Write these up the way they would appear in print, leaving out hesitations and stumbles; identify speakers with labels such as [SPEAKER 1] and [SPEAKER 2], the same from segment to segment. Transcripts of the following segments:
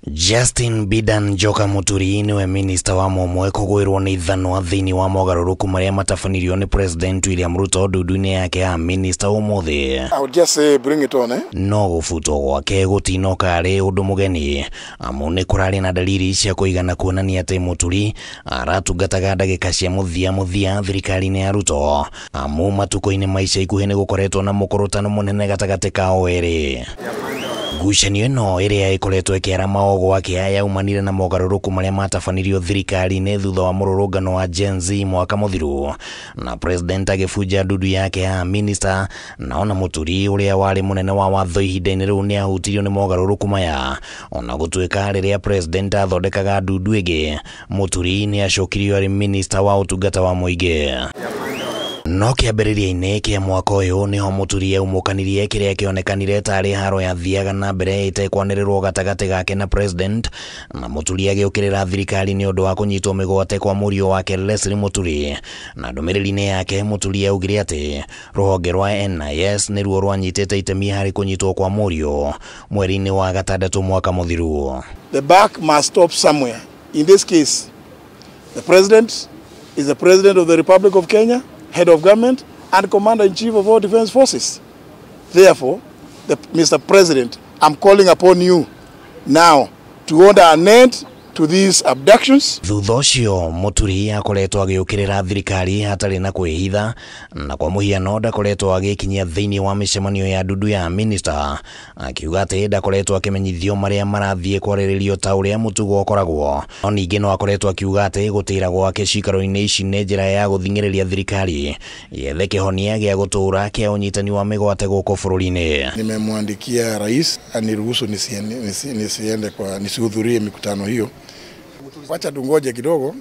[SPEAKER 1] Justin Bidan Njoka Muturi niwe minista wa momwe kũgwĩrwo nĩ ithanwa thĩinĩ wa mogarũrũku marĩa matabanirio nĩ President William Ruto ndundu-inĩ yake ya minista ũmũthĩ.
[SPEAKER 2] I would just say bring it on, eh?
[SPEAKER 1] No gũbutwo gwake gũtinoka arĩ ũndũ mũgeni amu nĩ kũrarĩ na dalili cia kũigana kuonania atĩ Muturi aratungataga ndagĩka cia mũthia mũthia thirikari-inĩ ya Ruto, amu matukũ-inĩ ma ica ikuhĩ nĩ gũkoretwo na mũkũrũtano mũnene gatagatĩ kao erĩ. Ngucanio ĩno ĩrĩa ĩkoretwo ĩkĩarama o gwakĩa yaumanire na mogarũrũku marĩa matabanirio thirikari-inĩ thutha wa mũrũrũngano wa Gen Z mwaka mũthiru, na president agĩbunja ndundu yake ya minista, na ona Muturi ũrĩa warĩ mũnene wa watho ihinda-inĩ rĩu nĩ ahutirio nĩ mogarũrũku maya. Ona gũtuĩka rĩrĩa president athondekaga ndundu ĩngĩ, Muturi nĩ acokirio arĩ minista wa ũtungata wa mũingĩ. No kĩambĩrĩria-inĩ kĩa mwaka ũyũ nĩho Muturi yaumũkanirie kĩrĩa kĩonekanire tarĩ haro yathiaga na mbere ĩtekwanĩrĩrwo gatagatĩ gake na president, na Muturi agĩũkĩrĩra thirikari nĩ ũndũ wa kũnyitwo mĩgwate kwa mũriũ wake Leslie Muturi. Na ndũmĩrĩri-inĩ yake Muturi augire atĩ rũhonge rwa NIS nĩruo rwanyitĩte itemi harĩ kũnyitwo kwa mũriũ mweri-inĩ wa gatandatũ mwaka mũthiru.
[SPEAKER 2] The buck must stop somewhere. In this case, the president is the president of the Republic of Kenya, head of government and commander-in-chief of all defense forces. Therefore, Mr. President, I'm calling upon you now to order an end to these abductions.
[SPEAKER 1] Thutha ũcio Muturi akoretwo agĩũkĩrĩra thirikari hatarĩ na kwĩhitha, na kwa mũhiano ndakoretwo agĩkinyia thĩinĩ wa mĩcemanio ya ndundu ya minista, akiuga atĩ ndakoretwo akĩmenyithio marĩa marathiĩ kwarĩrĩrio ta ũrĩa mũtugo ũkoragwo. No ningĩ no akoretwo akiuga atĩ gũtĩra gwake ciikaro-inĩ ici nĩ njĩra ya gũthing'ĩrĩria thirikari yethe kĩhonia gĩa gũtũũra kĩa ũnyitani wa mĩgwate gũkũ bũrũri-inĩ.
[SPEAKER 2] Nimemwandikia rais aniruhusu nisiende kwa nisihudhurie mikutano hiyo. Wacha tungoje kidogo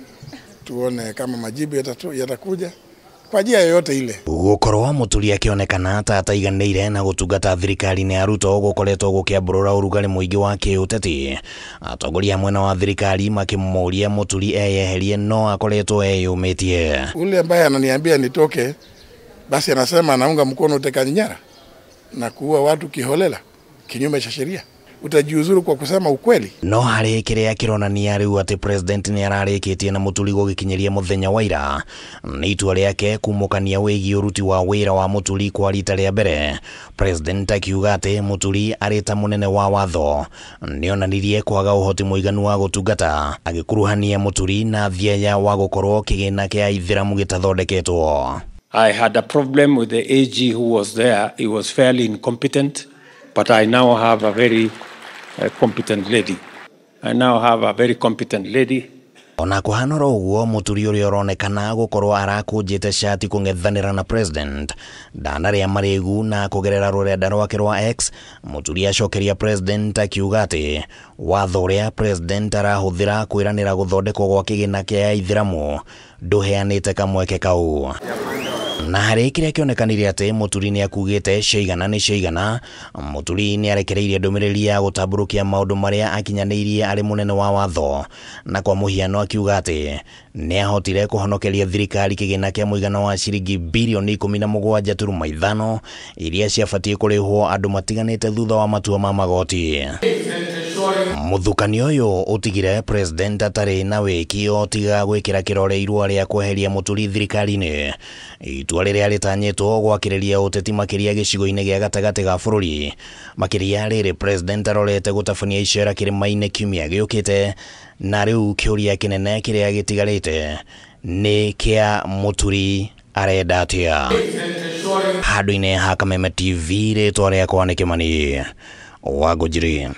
[SPEAKER 2] tuone kama majibu yatakuja kwa njia yoyote ile.
[SPEAKER 1] Gukorwo Muturi akionekana ta ataiganĩire na gũtungata thirikari-inĩ ya Ruto gũkoretwo gũkĩambũrũra ũrugarĩ mũingĩ wa kĩũteti. Atongoria mwena wa thirikari makĩmũũria Muturi eyeherie no akoretwo eyũmĩtie.
[SPEAKER 2] Ule ambaye ananiambia nitoke basi anasema anaunga mkono utekaji nyara na kuua watu kiholela kinyume cha sheria. Utajiuzuru kwa kusema ukweli.
[SPEAKER 1] No harĩ kĩrĩa kĩronania rĩu atĩ president nĩ ararĩkĩtie na Muturi gũgĩkinyĩria mũthenya wa ira nĩ itua rĩake kumũkania wĩgiĩ ũruti wa wĩra wa Muturi kwa rita rĩa mbere. President akiuga atĩ Muturi arĩ ta mũnene wa watho nĩonanirie kwaga ũhoti mũiganu wa gũtungata, agĩkuruhania Muturi na thieya wa gũkorwo kĩgĩna kĩa Aithĩramu gĩtathondeketwo.
[SPEAKER 3] I had a problem with the AG who was there. He was fairly incompetent, but I now have a very competent lady. I now have a very competent lady.
[SPEAKER 1] Ona kũhanora ũguo Muturi ũrĩa ũronekana gũkorwo arakũnjĩte cati kũng'ethanĩra na president ndanarĩa marĩgu, na kũgerera rũrenda rwake rwa X Muturi acokeria president akiuga atĩ watho ũrĩa president arahũthĩra kwĩranĩra gũthondekwo gwa kĩgĩna kĩa Aithĩramu ndũheanĩte kamweke kau. Na harĩ kĩrĩa kĩonekanire atĩ Muturi nĩ akugĩte ciaigana nĩ ciaigana, Muturi nĩ arekereirie ndũmĩrĩri ya gũtambũrũkia maũndũ marĩa akinyanĩirie arĩ mũnene wa watho, na kwa mũhiano akiuga atĩ nĩ ahotire kũhonokeria thirikari kĩgĩna kĩa mũigana wa ciringi birioni 17.5 iria ciabatiĩ kũrĩhwo andũ matiganĩte thutha wa matua ma magoti. Mũthukanio ũyũ ũtigire president atarĩ na wĩki o tiga gwĩkĩra kĩrore irũa rĩa kweheria Muturi thirikari-inĩ, itua rĩrĩa rĩtanyĩtwo gwakĩrĩria ũteti makĩria gĩcigo-inĩ gĩa gatagatĩ ga bũrũri, makĩria rĩrĩ president arorete gũtabania icera kĩrĩma-inĩ kiumia gĩũkĩte. Na rĩu kĩũria kĩnene kĩrĩa gĩtigarĩte nĩ kĩa Muturi arenda atĩa. Handũ-inĩ ha Kameme TV, rĩtwa rĩakwa nĩ Kĩmani wa Ngũnjiri.